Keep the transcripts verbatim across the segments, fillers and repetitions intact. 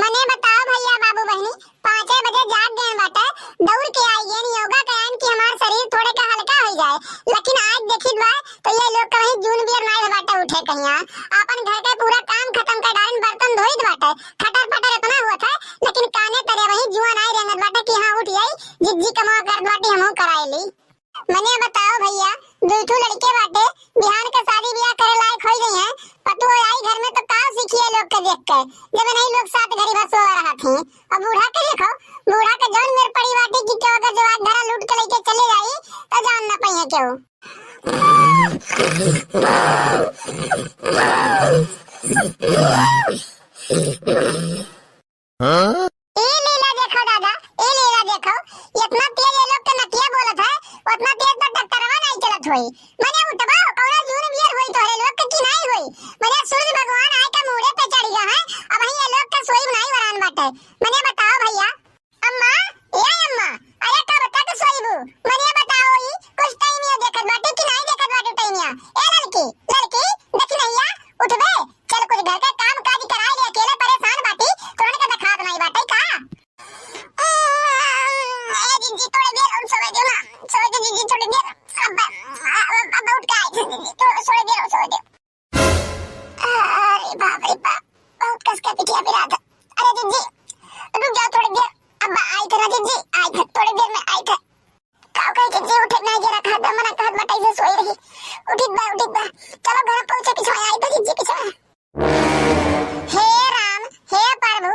मने बताओ भइया बाबू बहिनी, पाँचे बजे जाग गएन बाटे, दौड़ के आई गएन, योगा कराएन कि हमार शरीर थोड़े का हल्का होइ जाए। लेकिन आज देखित बा तो ये लोग कहीं जून बियर नाई बाटे उठे कहिया। आपन घर के पूरा काम खतम कर डारेन, बर्तन धोइत बाटे, खटर पटर इतना होत है, लेकिन काने तरे वही जुआ नाई रेंगत बाटे कि हाँ उठ जाई, जिज्जी कमवा करत बाटी हमहू कराए ली। मने बताओ भइया, दुई ठो लड़के बाटे, बिहान के शादी बियाह करे लायक होइ गई हैं, पतोह आई घर में तो का सीखिए लोग के देख के, जब नहीं लोग सात घड़ी भर सोवा रहत हैं। अब बूढ़ा के देखो, बूढ़ा के जौन मेर पड़ी बाटे कि केहू अगर जवाक धरा लूट के लेके चले जाई, तो जान ना पाइए केहू। हाँ? ए लीला देखो दादा, ए लीला देखो, इतना तेज ये लोग के नकिया बोलत है, उतना तेज तो ट्रैक्टरवा नहीं चलत होई। मने उठबा, कौनो जून बियर होई तोहरे लोग के कि नहीं होई? मने सूरज भगवान आए के मूड़े पे चढ़ गया है, अब ही ये लोग के सोई नहीं वरान बाटे। मने बताओ भइया। अम्मा, ए अम्मा, अरे कब तक सोईबू? मने बताओ ई, कुछ टाइम ये देखत बाटे कि नहीं देखत बाटे टाइमिया? ए लड़की, लड़की, देख नहिया, उठबे, चल कुछ घर के काम काज कराए ले, अकेले परेशान बाटी, तोहन के देखात नहीं बाटे का? ए जिज्जी, थोड़ी देर और सोवे दे ना, सोवे दे जिज्जी, थोड़ी देर। अब, अब, अब उठ के आई थी जिज्जी, थोड़ी, थोड़ी देर और सोवे दे। अरे बाप रे बाप, बहुत कस के पिटिया पिरात। अरे जिज्जी, रुक जाओ थोड़ी देर, अब आई थे ना जिज्जी, आई थे, थोड़ी देर में आई थे। का कहे जिज्जी, उठे ना जरा, खात बा, मना कहत बा, ऐसे सोई रही। उठित बा, उठित बा, चलो घर पहुँचे, पीछे आई थे जिज्जी, पीछे। हे राम, हे प्रभु,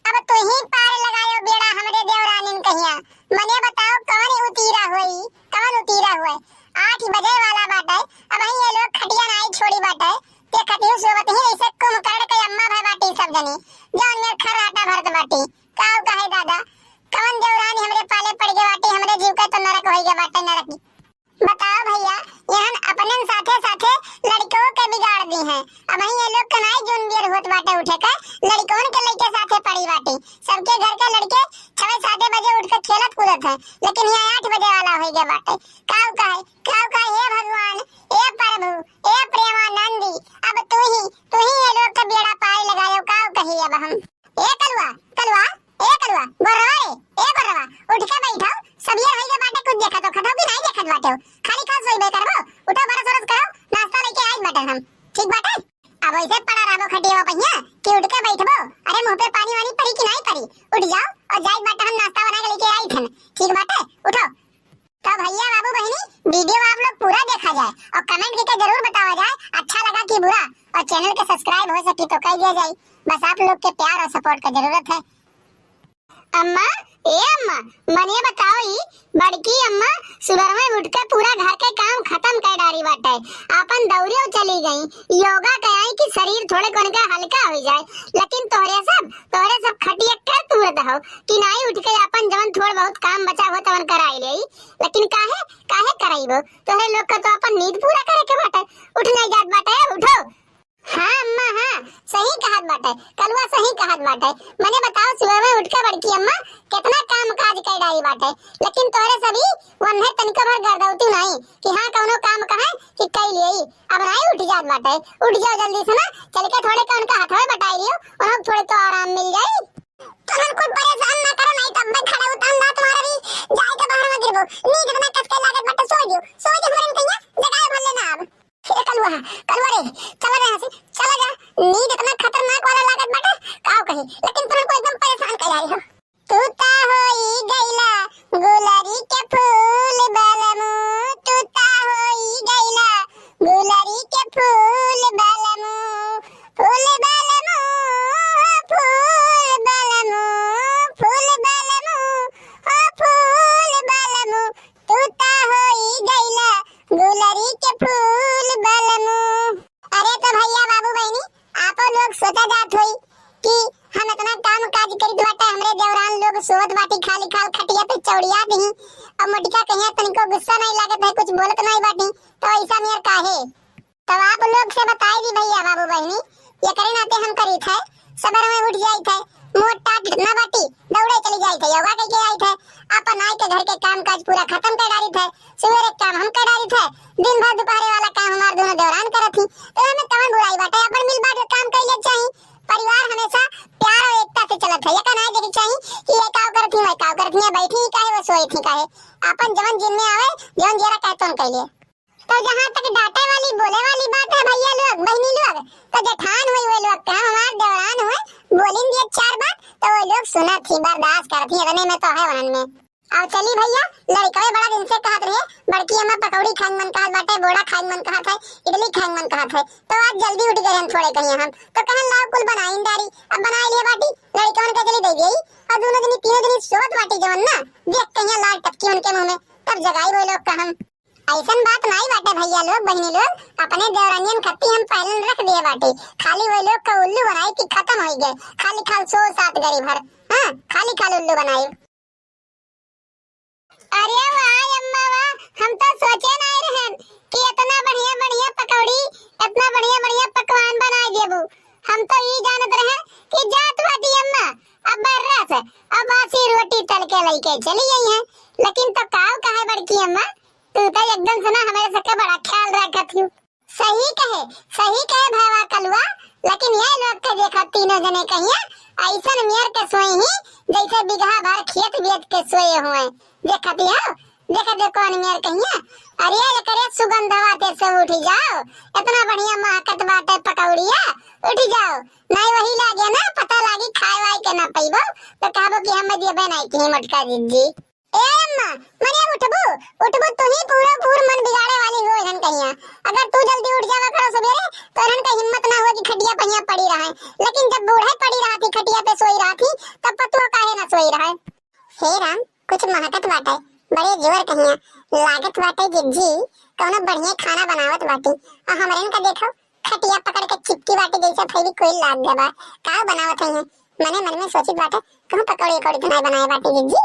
अब तू ही पार लगायो बेड़ा हमरे देवरानिन कहिया। मने बताओ कवन उतीरा होई, कवन उतीरा होई? आठ बजे वाला बाटे, अब ही ये लोग खटिया नाई छोड़ी बाटे। ते खटियो सोवत ही ऐसे कुंभकर्ण के अम्मा भय बाटी सब जनी, जौन मेर खर्राटा भरत बाटी। काऊ कहे दादा, कवन देवरानी हमरे पाले पड़ गए बाटी, हमरे जीव के तो नरक होई गए बाटे, नरक। बताओ भइया, यहन अपनन साथे साथे लड़कों के बिगाड़ दी हैं। अब ही ये लोग कनाई जून बियर होत बाटे उठे के, लड़कों के लइके साथे पड़ी बाटी। सबके घर के लड़के छवे साते बजे उठ के खेलत कूदत हैं, लेकिन ये आठ बजे वाला होई गए बाटे। काऊ कहे, काऊ कहे, हे भगवान, हे प्रभु, हे प्रेमानंदी, अब तू ही, तू ही ये लोग के बेड़ा पार लगायो, काऊ कही अब हम। ए कलुआ, कलुआ, ए कलुआ, गोरवा रे, ए गोरवा, उठ के बैठो, सबियर होई गए बाटे, कुछ देखत हो, खत हो कि नहीं देखत बाटे हो? खाली खास होई बे करबो, उठो, ब्रश व्रश करो, नाश्ता लेके आई बाटे हम, ठीक बाटे? अब ऐसे पड़ा रहबो खटिया पहिया कि उठ के बैठबो? अरे मुंह पे पानी वानी पड़ी कि नहीं पड़ी? उठ जाओ और जाई बाटे, हम नाश्ता बना के लेके आई थन, ठीक बाटे? उठो। तो भइया बाबू बहिनी, video आप लोग पूरा देखा जाए और comment करके जरूर बतावा जाए अच्छा लगा कि बुरा, और channel के subscribe हो सकी तो कर दिया जाए। बस आप लोग के प्यार और support का जरूरत है। अम्मा, ए अम्मा, मने बताओ ई बड़की अम्मा सुबह में उठ के पूरा घर के काम खतम कर डारी बाटे, आपन दौड़ियो चली गई, योगा कराई कि शरीर थोड़े कोन के हल्का हो जाए, लेकिन तोहरे सब, तोहरे सब खटिया कर तूर दहो कि नाई उठ के आपन जवन थोड़ बहुत काम बचा हो तवन कराई लेई। लेकिन काहे, काहे कराइबो? तोहरे लोग का तो अपन नींद पूरा करे के बाटे। उठ नहीं जात बाटे, उठो। हाँ अम्मा, हाँ, सही कहत बाटे, कलुआ सही कहत बाटे। मने बताओ, सुबह में उठ के बड़की अम्मा कितना काम काज कर डाली बाटे, लेकिन तोहरे सभी वन्हे तनिको भर गर्दौती नहीं कि हाँ कौनो काम कहे कि कई लिए। अब नहीं उठ जात बाटे, उठ जाओ जल्दी से ना, चल के थोड़े के उनका हाथवे बटाई लियो, उन्हें थोड़े तो आराम मिल जाई। तुमन कुल परेशान ना करो, नहीं तब मैं खड़े उतान दांत मारे भी जाए के बाहर में गिरबो। नींद इतना कस के लागत बाटे, सोई दियो, सोई दियो, हमरे में कहिया जगाए भर लेना अब। ए कलुआ, कलुआ रे, चला जा यहाँ से, चला जा। नींद इतना खतरनाक वाला लागत बाटे, काव कही, लेकिन तुमन को एकदम परेशान कर रही हो। तू ता होई गईला गुलरी के फूल बलमू, तू ता होई गईला गुलरी के फूल बलमू, फूल बलमू, हो फूल बलमू, फूल बलमू, हो फूल बलमू, तू ता होई गईला गुलरी के फूल बलमू। अरे तो भैया बाबू बहिनी, आपो लोग सोचा जात होई कि हम इतना काम काज करित बाटे, हमरे देवरान लोग सोवत बाटी खाली खाल खटिया पे चौड़िया दही, और मोटिका कहिया तनिको गुस्सा नहीं लागत है, कुछ बोलत नहीं बाटी, तो ऐसा नियर काहे? तब आप लोग से बताई दी भैया बाबू बहिनी, ये करे नाते हम करित है, सबर में उठ जाइत है, मोट टाट ना बाटी, दौड़े चली जाइत है, योगा करके आइत है, अपन आई के घर के काम काज पूरा खत्म कर डारित है, सुबेरे काम हम कर डारित है, दिन भर दोपहरे वाला काम हमार दोनों देवरान करत ही, तो हमें कवन बुराई बाटे, अपन मिल बांट के काम कर ले चाही। परिवार हमेशा प्यार और एकता से चलत हियाँ बैठी ही काहे, वो सोई थी काहे? आपन जवन जिन में आवे, जवन जियरा कहे तवन कइले। तो जहाँ तक डांटे वाली, बोले वाली बात है भइया लोग, बहिनी लोग, तो जेठान हुई हुए लोग के, हम हमार देवरान हुए, बोलिन दिए चार बात, तो वो लोग सुनत ही, बर्दाश्त करत ही, इतने में तो है उन्हन में। अब चली भइया, लड़िकवे बड़ा दिन से कहत रहे, बड़की अम्मा पकौड़ी खाए मन कहत बाटे, बोड़ा खाए मन कहत है, इडली खाए मन कहत है, तो आज जल्दी उठ गए हम थोड़े कहीं हम, तो कहन लाओ कुल बनाइन डारी, अब बनाई लिए बाटी, लड़िकवन के चली दे गई, और दोनों जनी, तीनों जनी सोवत बाटी जवन ना, देख कहिया लाल टपकी उनके मुँह में, तब जगाई वो लोग का हम। अइसन बात नाई बाटे भइया लोग, बहिनी लोग, अपने देवरानियन खत्ती हम पहलन रख दिए बाटे। खाली वो लोग का उल्लू बनाई कि खत्म होई गए। खाली खाल सो सात गरी भर। हाँ, खाली खाल उल्लू बनाई। अरे वाह अम्मा वाह, हम तो सोचे नाई रहन कि इतना बढ़िया बढ़िया पकौड़ी, इतना बढ़िया बढ़िया पकवान बनाई देबू। हम तो ई जानत रहन कि जात बाटी अम्मा, अब बर्रस, अब बासी रोटी तल के लइके चली गई हैं। लेकिन तो काव कहे बड़की अम्मा, तू तो एकदम से ना हमरे सबके बड़ा ख्याल रखत हूँ। सही कहे, सही कहे भैया कलुआ, लेकिन ये लोग के देखा तीनों जने कहिया अइसन मेर के सोए ही, जैसे बिगहा भर खेत बेच के सोए हुए। देखत हो, देखत हो कौन मेर कहिया। अरे एकरे सुगंधवा ते से उठी जाओ, इतना बढ़िया महकत बाटे पकौड़िया, उठी जाओ, नहीं वही लागे ना, पता लागी खाए वाए के ना पइबो, तो कहबो कि हम देबे नहीं की मोटका जिज्जी। ए अम्मा, मरिया उठबू, उठबू तू ही पूरा पूर मन बिगाड़े वाली हो इन्हन कहिया। अगर तू जल्दी उठ जावा करो सवेरे, तो इन्हन का हिम्मत ना हो कि खटिया पहिया पड़ी रहे। लेकिन जब बूढ़े पड़ी रहा थी, खटिया पे सोई रहा थी, तब पतुआ काहे ना सोई रहे? हे राम, कुछ महकत बाटे, बड़े जोर कहिया। लागत बाटे जिज्जी, कौनो बढ़िया खाना बनावत बाटी। आ हमरेन का देखो, खटिया पकड़ के चिपकी बाटी जैसे फेविक्विक लाग गए बा। का बनावत है ये? मने मन में सोचित बाटे, कहूँ पकौड़ी उकौड़ी तो नहीं बनाए बाटी जिज्जी?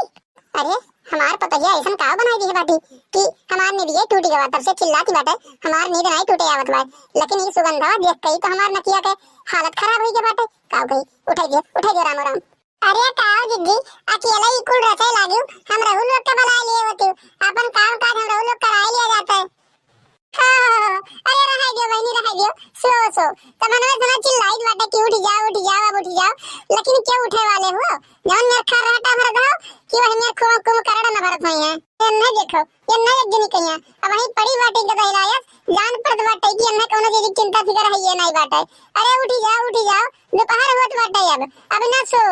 अरे, हमार पतोहिया अइसन का बनाई दी है बाटी कि हमार निदिये टूट गवा, तब से चिल्लाती बाटे, हमार नींद नहीं टूटे आवत बा। लेकिन ये सुगंधवा देख के ही तो हमार नकिया के हालत खराब होई के बाटे। का कही, उठाई दियो, उठाई दियो, रामो राम। अरे का हो जिज्जी, अकेले ही कुल रचे लागियो, हम रहू लोग के बुला लिए होती, अपन काम काज हम रहू लोग कराए लिया जाता है। हाँ, हाँ, हाँ, अरे रहाई दियो बहिनी, रहाई दियो, सो, सो, तो मनवा इतना चिल्लाइत बाटे कि उठ जाओ, उठ जाओ, अब उठ जाओ, लेकिन क्यों उठे वाले हो? जवन मेर खर्राटा भर दो कि वही मेर कुम, कुम करड़ न भरत हुई है। ये नहीं देखो, ये नहीं एक जनी कहिया, अब वहीं पड़ी बाटे गदहिलायत, जान पड़त बाटे कि इन्हें कौनो चीज की चिंता फिकर है ये नहीं बाटे। अरे उठी जाओ, उठी जाओ, दोपहर होत बाटे अब, अब ना सो।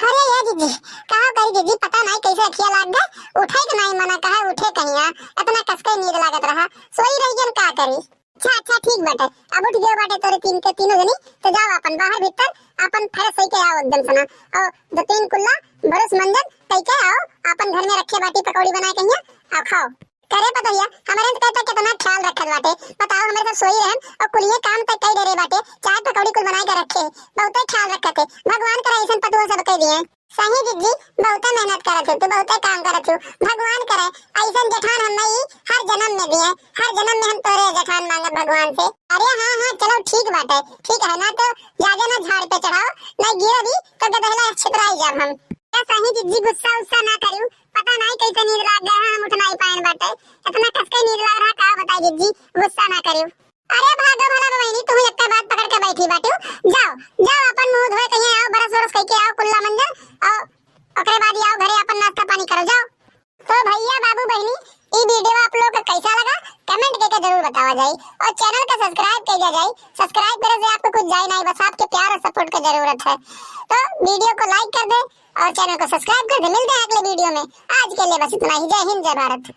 अरे ये जिज्जी, का करी जिज्जी, पता नहीं कैसे अखिया लाग गए, उठे के नहीं मना कहे, उठे कहिया, इतना कसके नींद लागत रहा, सोई रही जन का करी। अच्छा, अच्छा, ठीक बाटे, अब उठ गए बाटे तोरे तीन के तीनों जनी, तो जाओ अपन बाहर भीतर अपन fresh होई के आओ एकदम से ना, और दो तीन कुल्ला ब्रश मंजन कई के आओ, अपन घर में रखे बाटी पकौड़ी बनाए कहिया, आओ खाओ। करे पतोहिया, हमरे तो कहता कितना ख्याल रखत बाटे। बताओ, हमरे सब सोई रहन और कुलिये काम तक कई डेरे बाटे, चाय पकौड़ी कुल बनाए के रखे, बहुते ख्याल रखत है। भगवान करे अइसन पतोह सब के दिए। सही जिज्जी, बहुते मेहनत करत हो तू, बहुते काम करत हो। भगवान करे अइसन जेठान हम नहीं हर जन्म में दिए, हर जन्म में हम तोरे जेठान मांगब भगवान से। अरे हाँ हाँ, चलो ठीक बाटे, ठीक है ना, तो जादे ना झाड़ पे चढ़ाओ, नहीं गिरो भी तो गदहला छितराई जाब हम। ए सही जिज्जी, गुस्सा उस्सा ना करियो, पता नहीं कैसे नींद लाग गए, हम उठ नहीं पाएन बाटे, इतना कसके नींद लाग रहा, का बताई जिज्जी, गुस्सा ना करियो। अरे भागो भला बहिनी, तुम एक बात पकड़ के बैठी बाटू, जाओ, जाओ अपन मुंह धोए कहिए आओ, ब्रश व्रश कइके आओ, कुल्ला मंजन, और ओकरे बाद ही आओ घरे अपन नाश्ता पानी करो, जाओ। तो भैया बाबू बहिनी, ई video आप लोग के कैसा लगा, comment करके जरूर बतावा जाए, और channel का subscribe कइल जाए। Subscribe करे से आपको कुछ जाए नहीं, बस आपके प्यार और support की जरूरत है। तो video को like कर दे और channel को subscribe कर दे। मिलते हैं अगले video में, आज के लिए बस इतना ही। जय हिंद, जय भारत।